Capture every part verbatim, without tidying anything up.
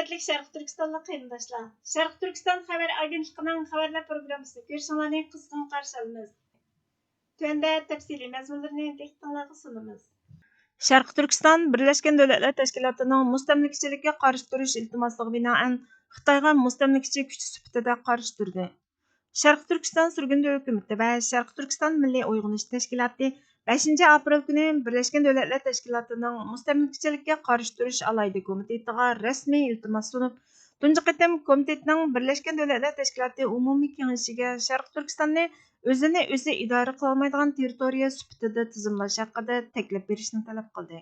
ھۆرمەتلىك شەرقىي تۈركىستانلىق قېرىنداشلار، شەرقىي تۈركىستان خەۋەر ئاگېنتلىقىنىڭ خەۋەرلەر پروگراممىسىنى كۆرۈشۈڭلارنى قىزغىن قارشى ئالىمىز. تۆۋەندە تەپسىلىي مەزمۇنلىرىنى دىققىتىڭلارغا سۇنىمىز. شەرقىي تۈركىستان بىرلەشكەن دۆلەتلەر تەشكىلاتىنىڭ مۇستەملىكىچىلىككە قارشى تۇرۇش ئىلتىماسىغا بىنائەن، خىتايغا مۇستەملىكىچى كۈچ سۈپىتىدە قارشى تۇردى. شەرقىي تۈركىستان سۈرگۈندە ھۆكۈمىتى ۋە شەرقىي تۈركىستان مىللىي ئويغىنىش تەشكىلاتى بەشىنچى ئاپرېل كۈنى بىرلەشكەن دۆلەتلەر تەشكىلاتىنىڭ مۇستەملىكىچىلىككە قارشى تۇرۇش ئالاھىدە كومىتېتىغا رەسمىي ئىلتىماس سۇنۇپ، تۇنجى قېتىم كومىتېتنىڭ بىرلەشكەن دۆلەتلەر تەشكىلاتى ئومۇمىي كېڭىشىگە شەرقىي تۈركىستاننى ئۆزىنى ئۆزى ئىدارە قىلالمايدىغان تېررىتورىيە سۈپىتىدە تىزىملاش ھەققىدە تەكلىپ بېرىشنى تەلەپ قىلدى.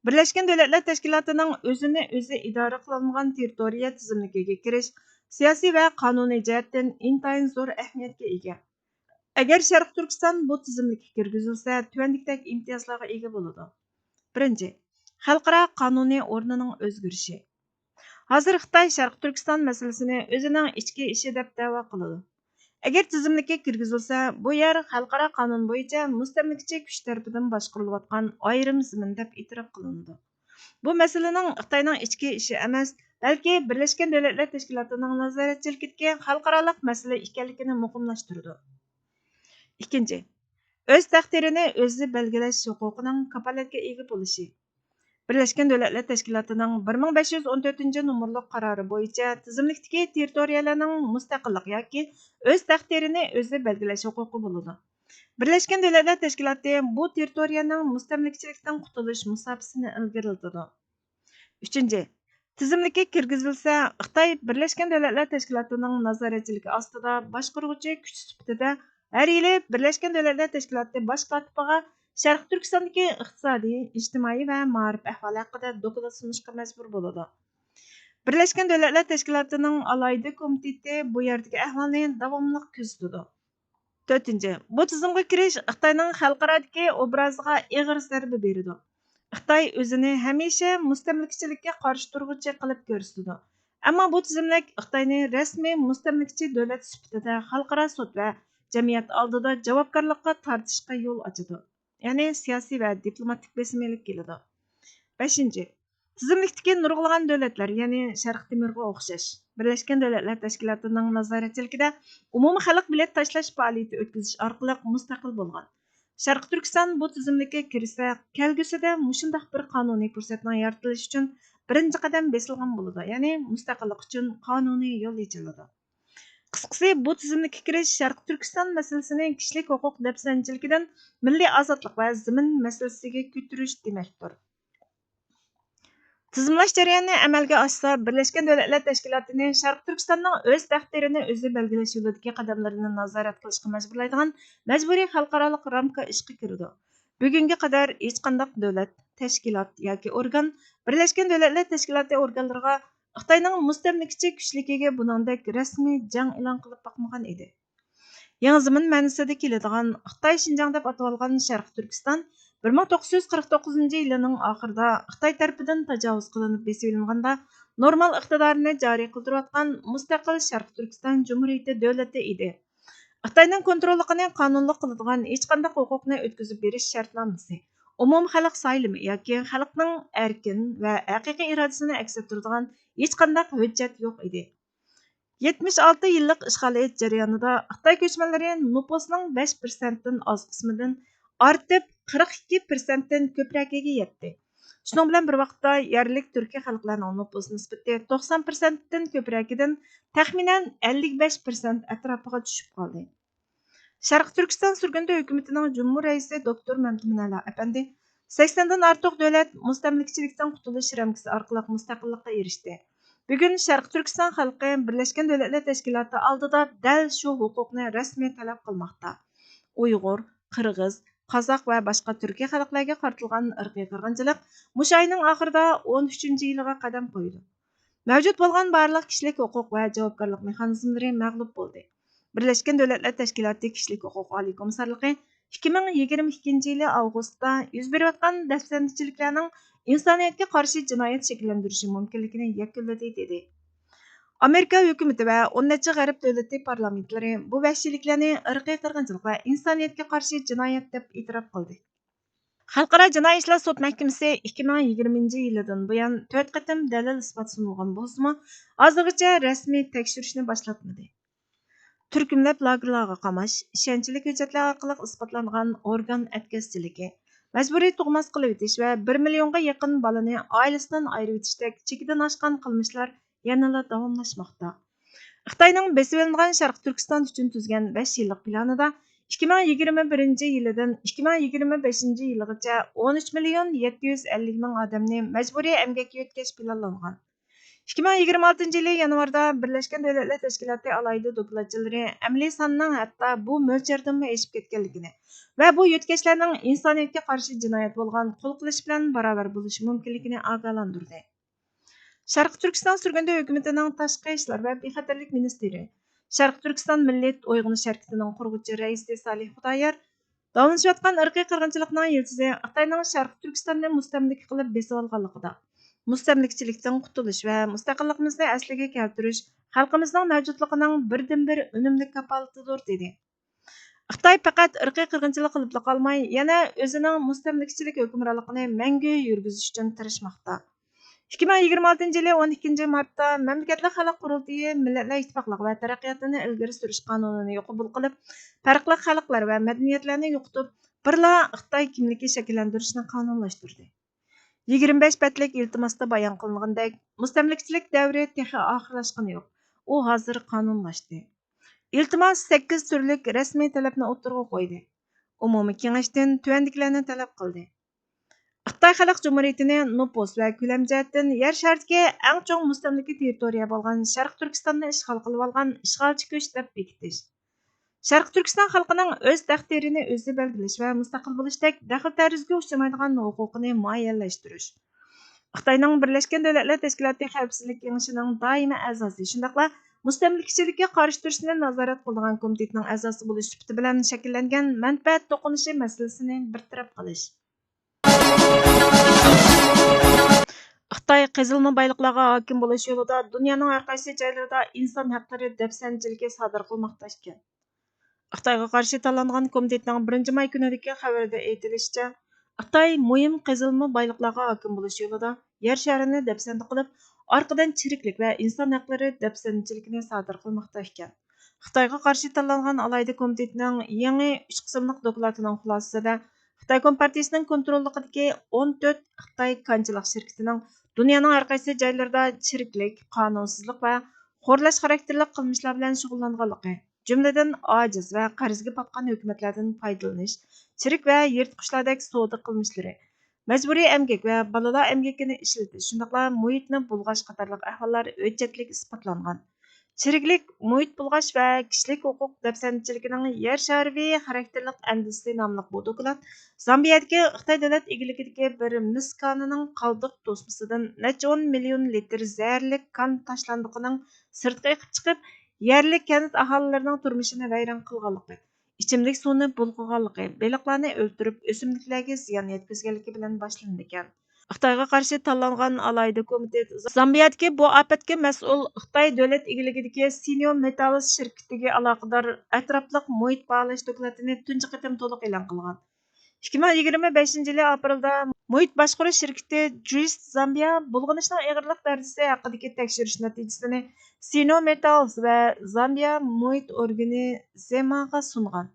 بىرلەشكەن دۆلەتلەر تەشكىلاتىنىڭ ئۆزىنى ئۆزى ئىدارە قىلالمىغان تېررىتورىيە تىزىملىكىگە كىرىش سىياسىي ۋە قانۇنىي جەھەتتىن ئىنتايىن زور ئەھمىيەتكە ئىگە. ئەگەر شەرقىي تۈركىستان بۇ تىزىملىككە كىرگۈزۈلسە، تۆۋەندىكىدەك ئىمتىيازلارغا ئىگە بولىدۇ. بىرىنچى، خەلقئارا قانۇنىي ئورنىنىڭ ئۆزگىرىشى. ھازىر خىتاي شەرقىي تۈركىستان مەسىلىسىنى ئۆزىنىڭ ئىچكى ئىشى دەپ دەۋا قىلىدۇ. ئەگەر تىزىملىككە كىرگۈزۈلسە، بۇ يەر خەلقئارا قانۇن بويىچە مۇستەملىكىچى كۈچ تەرىپىدىن باشقۇرۇلۇۋاتقان ئايرىم زېمىن دەپ ئېتىراپ قىلىنىدۇ. بۇ مەسىلىنىڭ خىتاينىڭ ئىچكى ئىشى ئەمەس، بەلكى بىرلەشكەن دۆلەتلەر تەشكىلاتىنىڭ نازارەتچىلىكىدىكى خەلقئارالىق مەسىلە ئىكەنلىكىنى مۇقىملاشتۇرىدۇ. ئىككىنچى، ئۆز تەقدىرىنى ئۆزى بەلگىلەش ھوقۇقىنىڭ كاپالەتكە ئىگە بولۇشى. بىرلەشكەن دۆلەتلەر تەشكىلاتىنىڭ بىر مىڭ بەش يۈز ئون تۆتىنچى نومۇرلۇق قارارى بويىچە تىزىملىكتىكى تېررىتورىيەلەرنىڭ مۇستەقىللىق ياكى ئۆز تەقدىرىنى ئۆزى بەلگىلەش ھوقۇقى بولىدۇ. بىرلەشكەن دۆلەتلەر تەشكىلاتى بۇ تېررىتورىيەنىڭ مۇستەملىكىچىلىكتىن قۇتۇلۇش مۇساپىسىنى ئىلگىرىلىتىدۇ. ئۈچىنچى، تىزىملىككە كىرگۈزۈلسە، خىتاي بىرلەشكەن دۆلەتلەر تەشكىلاتىنىڭ نازارەتچىلىكى ئاستىدا باشقۇرغۇچى كۈچ سۈپىتىدە ھەر يىلى بىرلەشكەن دۆلەتلەر تەشكىلاتى باش كاتىپىغا شەرقىي تۈركىستاندىكى ئىقتىسادىي، ئىجتىمائىي ۋە مائارىپ ئەھۋالى ھەققىدە دوكلات سۇنۇشقا مەجبۇر بولىدۇ. بىرلەشكەن دۆلەتلەر تەشكىلاتىنىڭ ئالاھىدە كومىتېتى بۇ يەردىكى ئەھۋالنى داۋاملىق كۆزىتىدۇ. تۆتىنچى، بۇ تىزىمغا كىرىش خىتاينىڭ خەلقئارادىكى ئوبرازىغا ئېغىر زەربە بېرىدۇ. خىتاي ئۆزىنى ھەمىشە مۇستەملىكىچىلىككە قارشى تۇرغۇچى قىلىپ كۆرسىتىدۇ. ئەمما بۇ تىزىملىك خىتاينى رەسمىي مۇستەملىكىچى دۆلەت سۈپىتىدە خەلقئارا سوت ۋە جەمئىيەت ئالدىدا جاۋابكارلىققا تارتىشقا يول ئاچىدۇ. يەنى سىياسىي ۋە دىپلوماتىك بېسىم ئېلىپ كېلىدۇ. بەشىنچى، تىزىملىكتىكى نۇرغۇنلىغان دۆلەتلەر، يەنى شەرقىي تىمورغا ئوخشاش، بىرلەشكەن دۆلەتلەر تەشكىلاتىنىڭ نازارەتچىلىكىدە ئومۇمىي خەلق بېلەت تاشلاش پائالىيىتى ئۆتكۈزۈش ئارقىلىق مۇستەقىل بولغان. شەرقىي تۈركىستان بۇ تىزىملىككە كىرسە، كەلگۈسىدە مۇشۇنداق بىر قانۇنىي پۇرسەتنىڭ يارىتىلىشى ئۈچۈن بىرىنچى قەدەم بېسىلغان بولىدۇ، يەنى مۇستەقىللىق ئۈچۈن قانۇنىي يول ئېچىلىدۇ. قىسقىسى، بۇ تىزىملىككە كىرىش شەرقىي تۈركىستان مەسىلىسىنى كىشىلىك ھوقۇق دەپسەندىچىلىكىدىن مىللىي ئازادلىق ۋە زېمىن مەسىلىسىگە كۆتۈرۈش دېمەكتۇر. تىزىملاش جەريانى ئەمەلگە ئاشسا، بىرلەشكەن دۆلەتلەر تەشكىلاتىنى شەرقىي تۈركىستاننىڭ ئۆز تەقدىرىنى ئۆزى بەلگىلەش يولىدىكى قەدەملىرىنى نازارەت قىلىشقا مەجبۇرلايدىغان مەجبۇرىي خەلقئارالىق رامكا ئىشقا كىرىدۇ. بۈگۈنگە قەدەر ھېچقانداق دۆلەت، تەشكىلات ياكى ئورگان بىرلەشكەن دۆلەتلەر تەشكىلاتى ئورگانلىرىغا خىتاينىڭ مۇستەملىكىچى كۈچلۈكىگە بۇنىڭدەك رەسمىي جەڭ ئېلان قىلىپ باقمىغان ئىدى. يېڭى زېمىن مەنىسىدە كېلىدىغان خىتاي شىنجاڭ دەپ ئاتىۋالغان شەرقىي تۈركىستان بىر مىڭ توققۇز يۈز قىرىق توققۇزىنچى يىلىنىڭ ئاخىرىدا خىتاي تەرىپىدىن تاجاۋۇز قىلىنىپ بېسىۋېلىنغاندا، نورمال ئىقتىدارىنى جارى قىلدۇرۇۋاتقان مۇستەقىل شەرقىي تۈركىستان جۇمھۇرىيىتى دۆلىتى ئىدى. خىتاينىڭ كونتروللۇقىنى قانۇنلۇق قىلىدىغان ھېچقانداق ھوقۇقنى ئۆتكۈزۈپ بېرىش شەرتنامىسى، ئومۇمىي خەلق سايلىمى ياكى خەلقنىڭ ئەركىن ۋە ھەقىقىي ئىرادىسىنى ئەكس ئەتتۈرىدىغان ھېچقانداق ھۆججەت يوق ئىدى. يەتمىش ئالتە يىللىق ئىشغالىيەت جەريانىدا خىتاي كۆچمەنلىرى نوپۇسنىڭ بەش پىرسەنتتىن ئاز قىسمىدىن ئارتىپ، قىرىق ئىككى پىرسەنتتىن كۆپرەكىگە يەتتى. شۇنىڭ بىلەن بىر ۋاقىتتا، يەرلىك تۈركىي خەلقلەرنىڭ نوپۇس نىسبىتى توقسان پىرسەنتتىن كۆپرەكىدىن تەخمىنەن ئەللىك بەش پىرسەنت ئەتراپىغا چۈشۈپ قالدى. شەرقىي تۈركىستان سۈرگۈندە ھۆكۈمىتىنىڭ جۇمھۇر رەئىسى دوكتور مەمتىمىن ئەلا ئەپەندى، سەكسەندىن ئارتۇق دۆلەت مۇستەملىكىچىلىكتىن قۇتۇلۇش رامكىسى ئارقىلىق مۇستەقىللىققا ئېرىشتى. بۈگۈن شەرقىي تۈركىستان خەلقى بىرلەشكەن دۆلەتلەر تەشكىلاتى ئالدىدا دەل شۇ ھوقۇقنى رەسمىي تەلەپ قىلماقتا. ئۇيغۇر، قىرغىز، قازاق ۋە باشقا تۈركىي خەلقلەرگە قارىتىلغان ئىرقىي قىرغىنچىلىق مۇشۇ ئاينىڭ ئاخىرىدا ئون ئۈچىنچى يىلىغا قەدەم قويىدۇ. مەۋجۇت بولغان بارلىق كىشىلىك ھوقۇق ۋە جاۋابكارلىق مېخانىزملىرى مەغلۇپ بولدى. بىرلەشكەن دۆلەتلەر تەشكىلاتى كىشىلىك ھوقۇق ئالىي كومىسسارلىقى ئىككى مىڭ يىگىرمە ئىككىنچى يىلى ئاۋغۇستتا يۈز بېرىۋاتقان دەپسەندىچىلىكلەرنىڭ ئىنسانىيەتكە قارشى جىنايەت شەكىللەندۈرۈشى مۇمكىنلىكىنى يەكۈنلىدى، دېدى. ئامېرىكا ھۆكۈمىتى ۋە ئون نەچچە غەرب دۆلىتى پارلامېنتلىرى بۇ ۋەھشىيلىكلەرنى ئىرقىي قىرغىنچىلىق ۋە ئىنسانىيەتكە قارشى جىنايەت دەپ ئېتىراپ قىلدى. خەلقئارا جىنايى ئىشلار سوت مەھكىمىسى ئىككى مىڭ يىگىرمە يىلىدىن بۇيان تۆت قېتىم دەلىل ئىسپات سۇنۇلغان بولسىمۇ، ھازىرغىچە رەسمىي تەكشۈرۈشنى باشلاتمىدى. تۈركۈملەپ لاگېرلارغا قاماش، ئىشەنچلىك ھۆججەتلەر ئارقىلىق ئىسپاتلانغان ئورگان ئەتكەسچىلىكى، مەجبۇرىي تۇغماس قىلىۋېتىش ۋە بىر مىليونغا يېقىن بالىنى ئائىلىسىدىن ئايرىۋېتىشتەك چېكىدىن ئاشقان قىلمىشلار يەنىلا داۋاملاشماقتا. خىتاينىڭ بېسىۋېلىنغان شەرقىي تۈركىستان ئۈچۈن تۈزگەن بەش يىللىق پىلانىدا ئىككى مىڭ يىگىرمە بىرىنچى يىلىدىن ئىككى مىڭ يىگىرمە بەشىنچى يىلىغىچە ئون ئۈچ مىليون يەتتە يۈز ئەللىك مىڭ ئادەمنى مەجبۇرىي ئەمگەككە يۆتكەش پىلانلانغان. ئىككى مىڭ يىگىرمە ئالتىنچى يىلى يانۋاردا بىرلەشكەن دۆلەتلەر تەشكىلاتى ئالاھىدە دوكلاتچىلىرى ئەمەلىي ساننىڭ ھەتتا بۇ مۆلچەردىنمۇ ئېشىپ كەتكەنلىكىنى ۋە بۇ يۆتكەشلەرنىڭ ئىنسانىيەتكە قارشى جىنايەت بولغان قول قىلىش بىلەن باراۋەر بولۇشى مۇمكىنلىكىنى ئاگاھلاندۇردى. شەرقىي تۈركىستان سۈرگۈندە ھۆكۈمىتىنىڭ تاشقى ئىشلار ۋە بىخەتەرلىك مىنىستىرى، شەرقىي تۈركىستان مىللىي ئويغىنىش ھەرىكىتىنىڭ قۇرغۇچى رەئىسى سالىھ خۇدايار داۋاملىشىۋاتقان ئىرقىي قىرغىنچىلىقنىڭ يىلتىزى خىتاينىڭ شەرقىي تۈركىستاننى مۇستەملىكە قىلىپ بېسىۋالغانلىقىدا، مۇستەملىكىچىلىكتىن قۇتۇلۇش ۋە مۇستەقىللىقىمىزنى ئەسلىگە كەلتۈرۈش خەلقىمىزنىڭ مەۋجۇتلۇقىنىڭ بىردىنبىر ئۈنۈملۈك كاپالىتىدۇر، دېدى. خىتاي پەقەت ئىرقىي قىرغىنچىلىق قىلىپلا قالماي، يەنە ئۆزىنىڭ مۇستەملىكىچىلىك ھۆكۈمرانلىقىنى مەڭگۈ يۈرگۈزۈش ئۈچۈن تىرىشماقتا. ئىككى مىڭ يىگىرمە ئالتىنچى يىلى ئون ئىككىنچى مارتتا مەملىكەتلەر خەلق قۇرۇلتىيى مىللەتلەر ئىتتىپاقلىقى ۋە تەرەققىياتىنى ئىلگىرى سۈرۈش قانۇنىنى يوق قوبۇل قىلىپ، پەرقلىق خەلقلەر ۋە مەدەنىيەتلەرنى يوقىتىپ، بىرلا خىتاي كىملىكى شەكىللەندۈرۈشنى قانۇنلاشتۇردى. يىگىرمە بەش بەتلىك ئىلتىماستا بايان قىلىنغىنىدەك، مۇستەملىكىچىلىك دەۋرى تېخى ئاخىرلاشقىنى يوق. ئۇ ھازىر قانۇنلاشتى. ئىلتىماس سەككىز تۈرلۈك رەسمىي تەلەپنى ئوتتۇرىغا قويدى. ئومۇمىي كېڭەشتىن تۆۋەندىكىلەرنى تەلەپ قىلدى. خىتاي خەلق جۇمھۇرىيىتىنى نوپۇس ۋە كۆلەم جەھەتتىن يەر شارىدىكى ئەڭ چوڭ مۇستەملىكە تېررىتورىيە بولغان شەرقىي تۈركىستاننى ئىشغال قىلىۋالغان ئىشغالچى كۈچ دەپ بېكىتىش. شەرقىي تۈركىستان خەلقىنىڭ ئۆز تەقدىرىنى ئۆزى بەلگىلەش ۋە مۇستەقىل بولۇشتەك دەخلى تەرۇزىگە ئۇچرىمايدىغان ھوقۇقىنى مۇئەييەنلەشتۈرۈش. خىتاينىڭ بىرلەشكەن دۆلەتلەر تەشكىلاتى خەۋپسىزلىك كېڭىشىنىڭ دائىمىي ئەزاسى، شۇنداقلا مۇستەملىكىچىلىككە قارشى تۇرۇشنى نازارەت قىلىدىغان كومىتېتنىڭ ئەزاسى بولۇش سۈپىتى بىلەن شەكىللەنگەن مەنپەئەت توقۇنۇشى مەسىلىسىنى بىر تەرەپ قىلىش. خىتاي قېزىلما بايلىقلارغا ھاكىم بولۇش يولىدا دۇنيانىڭ ھەر قايسى جايلىرىدا ئىنسان ھەقلىرى دەپسەندىچىلىكى سادىر قىلماقتا ئىكەن. خىتايغا قارشى تاللانغان كومىتېتنىڭ بىرىنچى ماي كۈنىدىكى خەۋىرىدە ئېيتىلىشىچە، خىتاي مۇھىم قېزىلما بايلىقلارغا ھاكىم بولۇش يولىدا يەر شارىنى دەپسەندە قىلىپ، ئارقىدىن چىرىكلىك ۋە ئىنسان ھەقلىرى دەپسەندىچىلىكىنى سادىر قىلماقتا ئىكەن. خىتايغا قارشى تاللانغان ئالاھىدە كومىتېتنىڭ يېڭى ئۈچ قىسىملىق دوكلاتىنىڭ خۇلاسىسىدە، خىتاي كومپارتىيىسىنىڭ كونتروللۇقىدىكى ئون تۆت خىتاي كانچىلىق شىركىتىنىڭ دۇنيانىڭ ھەر قايسى جايلىرىدا چىرىكلىك، قانۇنسىزلىق ۋە خورلاش خاراكتېرلىك قىلمىشلار بىلەن شۇغۇللانغانلىقى، جۈملىدىن ئاجىز ۋە قەرزگە پاتقان ھۆكۈمەتلەردىن پايدىلىنىش، چىرىك ۋە يىرتقۇچلاردەك سودا قىلمىشلىرى، مەجبۇرىي ئەمگەك ۋە بالىلار ئەمگىكىنى ئىشلىتىش، شۇنداقلا مۇھىتنى بۇلغاش قاتارلىق ئەھۋاللار ھۆججەتلىك ئىسپاتلانغان. چىرىكلىك، مۇھىت بۇلغاش ۋە كىشىلىك ھوقۇق دەپسەندىچىلىكىنىڭ يەر شارىۋى خاراكتېرلىق ئەندىزىسى ناملىق بۇ دوكلات زامبىيەدىكى خىتاي دۆلەت ئىگىلىكىدىكى بىر مىس كانىنىڭ قالدۇق توسمىسىدىن نەچچە ئون مىليون لىتىر زەھەرلىك كان تاشلاندۇقىنىڭ سىرتقا ئېقىپ چىقىپ، يەرلىك كەنت ئاھالىلىرىنىڭ تۇرمۇشىنى ۋەيران قىلغانلىقى، ئىچىملىك سۇنى بۇلغىغانلىقى، بېلىقلارنى ئۆلتۈرۈپ، ئۆسۈملۈكلەرگە زىيان يەتكۈزگەنلىكى بىلەن باشلىنىدىكەن. خىتايغا قارشى تاللانغان ئالاھىدە كومىتېت زامبىيەدىكى بۇ ئاپەتكە مەسئۇل خىتاي دۆلەت ئىگىلىكىدىكى سىنيو مېتالس شىركىتىگە ئالاقىدار ئەتراپلىق مۇھىت باھالاش دوكلاتىنى تۇنجى قېتىم تولۇق ئېلان قىلغان. ئىككى مىڭ يىگىرمە بەشىنچى يىلى ئاپرېلدا مۇھىت باشقۇرۇش شىركىتى جۇيست زامبىيە بۇلغىنىشنىڭ ئېغىرلىق دەرىجىسى ھەققىدىكى تەكشۈرۈش نەتىجىسىنى سىنو مېتالز ۋە زامبىيە مۇھىت ئورگىنى زېماغا سۇنغان.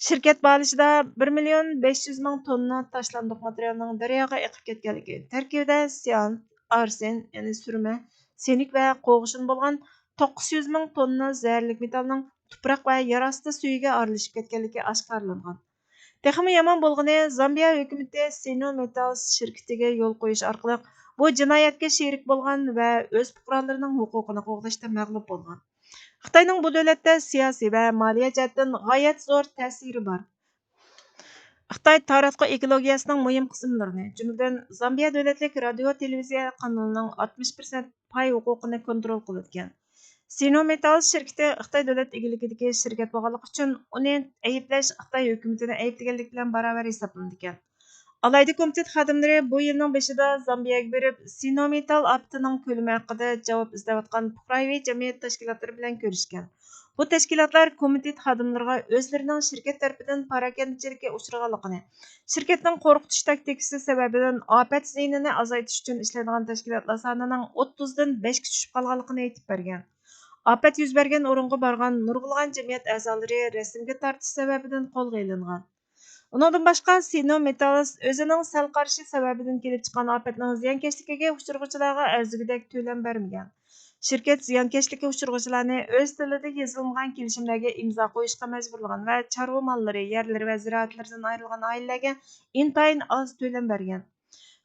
شىركەت باھالىشىدا بىر مىليون بەش يۈز مىڭ توننا تاشلاندۇق ماتېرىيالنىڭ دەرياغا ئېقىپ كەتكەنلىكى، تەركىبىدە سىئانت، ئارسېن، يەنى سۈرمە، سىنك ۋە قوغۇشۇن بولغان توققۇز يۈز مىڭ توننا زەھەرلىك مېتالنىڭ تۇپراق ۋە يەر ئاستى سۈيىگە ئارىلىشىپ كەتكەنلىكى ئاشكارىلانغان. تېخىمۇ يامان بولغىنى، زامبىيە ھۆكۈمىتى سىنو مېتالس شىركىتىگە يول قويۇش ئارقىلىق بۇ جىنايەتكە شېرىك بولغان ۋە ئۆز پۇقرالىرىنىڭ ھوقۇقىنى قوغداشتا مەغلۇپ بولغان. خىتاينىڭ بۇ دۆلەتتە سىياسىي ۋە مالىيە جەھەتتىن غايەت زور تەسىرى بار. خىتاي تاراتقۇ ئېكولوگىيەسىنىڭ مۇھىم قىسىملىرىنى، جۈملىدىن زامبىيە دۆلەتلىك رادىيو تېلېۋىزىيە قانىلىنىڭ ئاتمىش پىرسەنت پاي ھوقۇقىنى كونترول قىلىدىكەن. سىنو مېتالس شىركىتى خىتاي دۆلەت ئىگىلىكىدىكى شىركەت بولغانلىقى ئۈچۈن ئۇنى ئەيىبلەش خىتاي ھۆكۈمىتىنى ئەيىبلىگەنلىك بىلەن باراۋەر ھېسابلىنىدىكەن. ئالاھىدە كومىتېت خادىملىرى بۇ يىلنىڭ بېشىدا زامبىيەگە بېرىپ، سىنو مېتال ئاپىتىنىڭ كۆلىمى ھەققىدە جاۋاب ئىزدەۋاتقان پۇقراۋى جەمئىيەت تەشكىلاتلىرى بىلەن كۆرۈشكەن. بۇ تەشكىلاتلار كومىتېت خادىملىرىغا ئۆزلىرىنىڭ شىركەت تەرىپىدىن پاراكەندىچىلىككە ئۇچرىغانلىقىنى، شىركەتنىڭ قورقۇتۇش تاكتىكىسى سەۋەبىدىن ئاپەت زىيىنىنى ئازايتىش ئۈچۈن ئىشلەيدىغان تەشكىلاتلار سانىنىڭ ئوتتۇزدىن بەشكە چۈشۈپ قالغانلىقىنى ئېيتىپ بەرگەن. ئاپەت يۈز بەرگەن ئورۇنغا بارغان نۇرغۇنلىغان جەمئىيەت ئەزالىرى رەسىمگە تارتىش سەۋەبىدىن قولغا ئېلىنغان. ئۇنىڭدىن باشقا، سىنو مېتالس ئۆزىنىڭ سەل قارىشى سەۋەبىدىن كېلىپ چىققان ئاپەتنىڭ زىيانكەشلىكىگە ئۇچرىغۇچىلارغا ئەرزىگۈدەك تۆلەم بەرمىگەن. شىركەت زىيانكەشلىككە ئۇچرىغۇچىلارنى ئۆز تىلىدا يېزىلمىغان كېلىشىملەرگە ئىمزا قويۇشقا مەجبۇرلىغان ۋە چارۋا ماللىرى، يەرلىرى ۋە زىرائەتلىرىدىن ئايرىلغان ئائىلىلەرگە ئىنتايىن ئاز تۆلەم بەرگەن.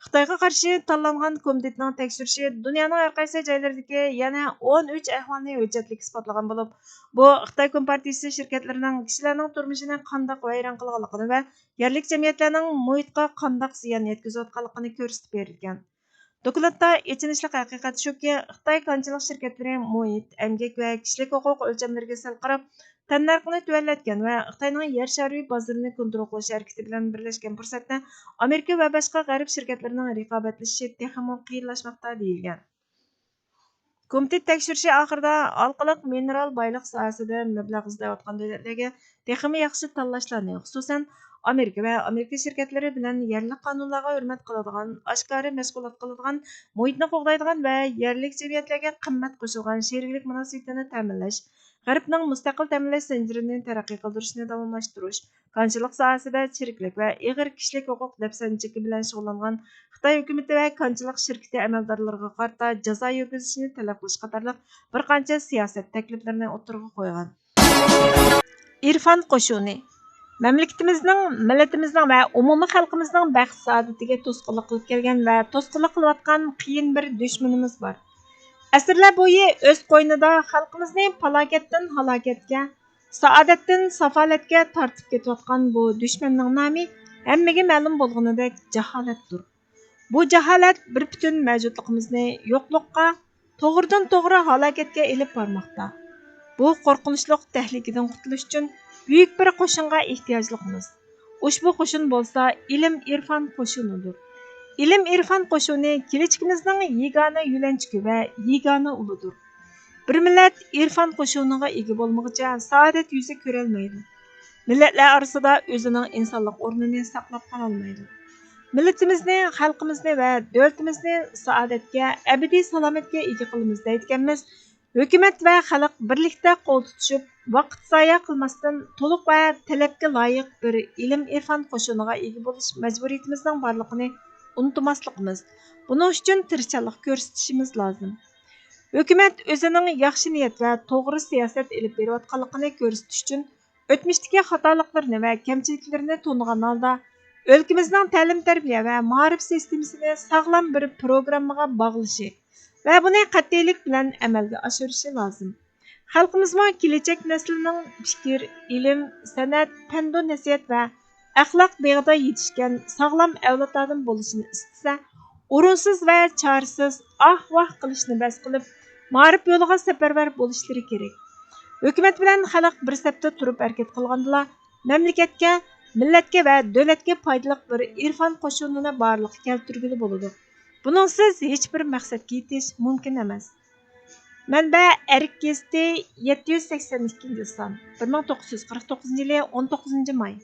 خىتايغا قارشى تاللانغان كومىتېتنىڭ تەكشۈرۈشى دۇنيانىڭ ھەر قايسى جايلىرىدىكى يەنە ئون ئۈچ ئەھۋالنى ھۆججەتلىك ئىسپاتلىغان بولۇپ، بۇ خىتاي كومپارتىيىسى شىركەتلىرىنىڭ كىشىلەرنىڭ تۇرمۇشىنى قانداق ۋەيران قىلغانلىقىنى ۋە يەرلىك جەمئىيەتلەرنىڭ مۇھىتقا قانداق زىيان يەتكۈزۈۋاتقانلىقىنى كۆرسىتىپ بېرىلگەن. دوكلاتتا ئېچىنىشلىق ھەقىقەت شۇكى، خىتاي كانچىلىق شىركەتلىرى مۇھىت، ئەمگەك ۋە كىشىلىك ھوقۇق ئۆلچەملىرىگە سەل قاراپ، تەننەرخنى تۆۋەنلەتكەن ۋە خىتاينىڭ يەر شارى بازىرىنى كونترول قىلىش ھەرىكىتى بىلەن بىرلەشكەن پۇرسەتتە، ئامېرىكا ۋە باشقا غەرب شىركەتلىرىنىڭ رىقابەتلىشىشى تېخىمۇ قىيىنلاشماقتا، دېيىلگەن. كومىتېت تەكشۈرۈشى ئاخىرىدا ھالقىلىق مىنېرال بايلىق ساھەسىدە مەبلەغ ئىزدەۋاتقان دۆلەتلەرگە تېخىمۇ ياخشى تاللاشلارنى، خۇسۇسەن، ئامېرىكا ۋە ئامېرىكا شىركەتلىرى بىلەن يەرلىك قانۇنلارغا ھۆرمەت قىلىدىغان، ئاشكارا مەشغۇلات قىلىدىغان، مۇھىتنى قوغدايدىغان ۋە يەرلىك جەمئىيەتلەرگە قىممەت قوشىدىغان شېرىكلىك مۇناسىۋىتىنى تەمىنلەش، غەربنىڭ مۇستەقىل تەمىنلەش زەنجىرىنى تەرەققىي قىلدۇرۇشنى داۋاملاشتۇرۇش، كانچىلىق ساھەسىدە چىرىكلىك ۋە ئېغىر كىشىلىك ھوقۇق دەپسەندىچىلىكى بىلەن شۇغۇللانغان خىتاي ھۆكۈمىتى ۋە كانچىلىق شىركىتى ئەمەلدارلىرىغا قارىتا جازا يۈرگۈزۈشنى تەلەپ قىلىش قاتارلىق بىر قانچە سىياسەت تەكلىپلىرىنى ئوتتۇرىغا قويغان. ئىرفان قوشۇنى مەملىكىتىمىزنىڭ، مىللىتىمىزنىڭ ۋە ئومۇمىي خەلقىمىزنىڭ بەخت-سائادىتىگە توسقۇنلۇق قىلىپ كەلگەن ۋە توسقۇنلۇق قىلىۋاتقان قىيىن بىر دۈشمىنىمىز بار. ئەسىرلەر بويى ئۆز قوينىدا خەلقىمىزنى پالاكەتتىن ھالاكەتكە، سائادەتتىن سافالەتكە تارتىپ كېتىۋاتقان بۇ دۈشمەننىڭ نامى ھەممىگە مەلۇم بولغىنىدەك جاھالەتتۇر. بۇ جاھالەت بىر پۈتۈن مەۋجۇتلۇقىمىزنى يوقلۇققا، توغرىدىن توغرا ھالاكەتكە ئېلىپ بارماقتا. بۇ قورقۇنچلۇق تەھلىكىدىن قۇتۇلۇش ئۈچۈن بۈيۈك بىر قوشۇنغا ئېھتىياجلىقمىز. ئۇشبۇ قوشۇن بولسا ئىلىم-ئىرفان قوشۇنىدۇر. ئىلىم-ئىرفان قوشۇنى كېلەچىكىمىزنىڭ يېگانە يۆلەنچۈكى ۋە يېگانە ئۇلىدۇر. بىر مىللەت ئىرفان قوشۇنىغا ئىگە بولمىغۇچە سائادەت يۈزى كۆرەلمەيدۇ. مىللەتلەر ئارىسىدا ئۆزىنىڭ ئىنسانلىق ئورنىنى ساقلاپ قالالمايدۇ. مىللىتىمىزنى، خەلقىمىزنى ۋە دۆلىتىمىزنى سائادەتكە، ئەبەدىي سالامەتكە ئىگە قىلىمىز دەيدىكەنمىز. ھۆكۈمەت ۋە خەلق بىرلىكتە قول تۇتۇشۇپ، ۋاقىت زايە قىلماستىن، تولۇق ۋە تەلەپكە لايىق بىر ئىلىم-ئىرفان قوشۇنىغا ئىگە بولۇش مەجبۇرىيىتىمىزنىڭ بارلىقىنى ئۇنتۇماسلىقىمىز، بۇنىڭ ئۈچۈن تىرىشچانلىق كۆرسىتىشىمىز لازىم. ھۆكۈمەت ئۆزىنىڭ ياخشى نىيەت ۋە توغرا سىياسەت ئېلىپ بېرىۋاتقانلىقىنى كۆرسىتىش ئۈچۈن، ئۆتمۈشتىكى خاتالىقلىرىنى ۋە كەمچىلىكلىرىنى تونۇغان ھالدا، ئۆلكىمىزنىڭ تەلىم-تەربىيە ۋە مائارىپ سىستېمىسىنى ساغلام بىر پروگراممىغا باغلىشى ۋە بۇنى قەتئىيلىك بىلەن ئەمەلگە ئاشۇرۇشى لازىم. خەلقىمىزمۇ كېلەچەك نەسلىنىڭ پىكىر، ئىلىم، سەنئەت، پەندۇ نەسىھەت ۋە ئەخلاق بېغىدا يېتىشكەن ساغلام ئەۋلادلاردىن بولۇشىنى ئىستىسە، ئورۇنسىز ۋە چارىسىز ئاھ-ۋاھ قىلىشنى بەس قىلىپ، مائارىپ يولىغا سەپەرۋەر بولۇشلىرى كېرەك. ھۆكۈمەت بىلەن خەلق بىر سەپتە تۇرۇپ ھەرىكەت قىلغاندىلا، مەملىكەتكە، مىللەتكە ۋە دۆلەتكە پايدىلىق بىر ئىرفان قوشۇنىنى بارلىققا كەلتۈرگىلى بولىدۇ. بۇنىڭسىز ھېچبىر مەقسەتكە يېتىش مۇمكىن ئەمەس. مەنبە: ئەرك گېزىتى، يەتتە يۈز سەكسەن ئىككىنچى سان، بىر مىڭ توققۇز يۈز قىرىق توققۇزىنچى يىلى ئون توققۇزىنچى ماي.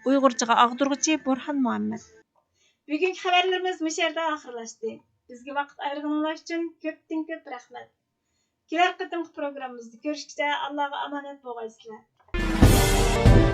ئۇيغۇرچىغا ئاغدۇرغۇچى بۇرھان مۇھەممەد. بۈگۈنكى خەۋەرلىرىمىز مۇشۇ يەردە ئاخىرلاشتى. بىزگە ۋاقىت ئايرىغىنىڭلار ئۈچۈن كۆپتىن كۆپ رەھمەت. كېلەر قېتىمقى پروگراممىمىزدا كۆرۈشكىچە ئاللاغا ئامانەت بولغايسىلەر.